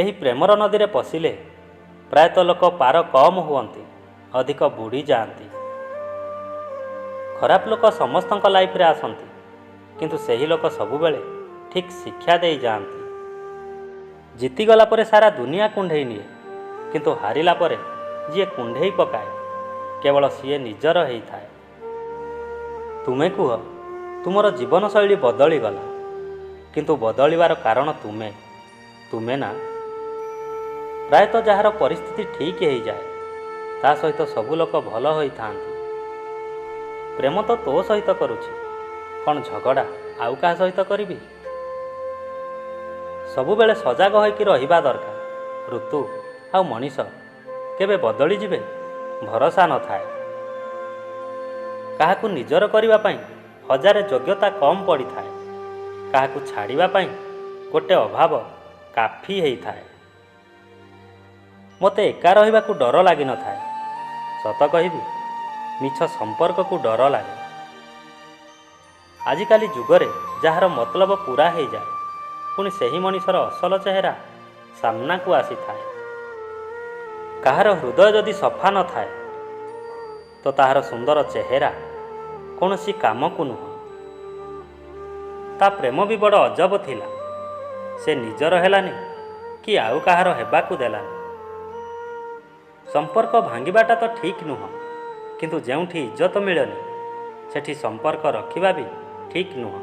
ଏହି ପ୍ରେମର ନଦୀରେ ପଶିଲେ ପ୍ରାୟତଃ ଲୋକ ପାର କମ୍ ହୁଅନ୍ତି, ଅଧିକ ବୁଡ଼ି ଯାଆନ୍ତି। ଖରାପ ଲୋକ ସମସ୍ତଙ୍କ ଲାଇଫରେ ଆସନ୍ତି, କିନ୍ତୁ ସେହି ଲୋକ ସବୁବେଳେ ଠିକ୍ ଶିକ୍ଷା ଦେଇ ଯାଆନ୍ତି। ଜିତିଗଲା ପରେ ସାରା ଦୁନିଆ କୁଣ୍ଢେଇ ନିଏ, କିନ୍ତୁ ହାରିଲା ପରେ ଯିଏ କୁଣ୍ଢେଇ ପକାଏ କେବଳ ସିଏ ନିଜର ହେଇଥାଏ। ତୁମେ କୁହ, ତୁମର ଜୀବନଶୈଳୀ ବଦଳିଗଲା, କିନ୍ତୁ ବଦଳିବାର କାରଣ ତୁମେ, ତୁମେ ନା। ପ୍ରାୟତଃ ଯାହାର ପରିସ୍ଥିତି ଠିକ୍ ହେଇଯାଏ ତା ସହିତ ସବୁ ଲୋକ ଭଲ ହୋଇଥାନ୍ତି। ପ୍ରେମ ତ ତୋ ସହିତ କରୁଛି, କ'ଣ ଝଗଡ଼ା ଆଉ କାହା ସହିତ କରିବି? ସବୁବେଳେ ସଜାଗ ହୋଇକି ରହିବା ଦରକାର। ଋତୁ ଆଉ ମଣିଷ କେବେ ବଦଳିଯିବେ ଭରସା ନଥାଏ। କାହାକୁ ନିଜର କରିବା ପାଇଁ ହଜାରେ ଯୋଗ୍ୟତା କମ୍ ପଡ଼ିଥାଏ, କାହାକୁ ଛାଡ଼ିବା ପାଇଁ ଗୋଟେ ଅଭାବ କାଫି ହେଇଥାଏ। ମୋତେ ଏକା ରହିବାକୁ ଡର ଲାଗିନଥାଏ, ସତ କହିବି ମିଛ ସମ୍ପର୍କକୁ ଡର ଲାଗେ। ଆଜିକାଲି ଯୁଗରେ ଯାହାର ମତଲବ ପୂରା ହେଇଯାଏ, ପୁଣି ସେହି ମଣିଷର ଅସଲ ଚେହେରା ସାମ୍ନାକୁ ଆସିଥାଏ। କାହାର ହୃଦୟ ଯଦି ସଫା ନଥାଏ ତ ତାହାର ସୁନ୍ଦର ଚେହେରା କୌଣସି କାମକୁ ନୁହଁ। ତା ପ୍ରେମ ବି ବଡ଼ ଅଜବ ଥିଲା, ସେ ନିଜର ହେଲାନି କି ଆଉ କାହାର ହେବାକୁ ଦେଲାନି। ସମ୍ପର୍କ ଭାଙ୍ଗିବାଟା ତ ଠିକ୍ ନୁହଁ, କିନ୍ତୁ ଯେଉଁଠି ଇଜ୍ଜତ ମିଳେନି ସେଠି ସମ୍ପର୍କ ରଖିବା ବି ଠିକ୍ ନୁହଁ।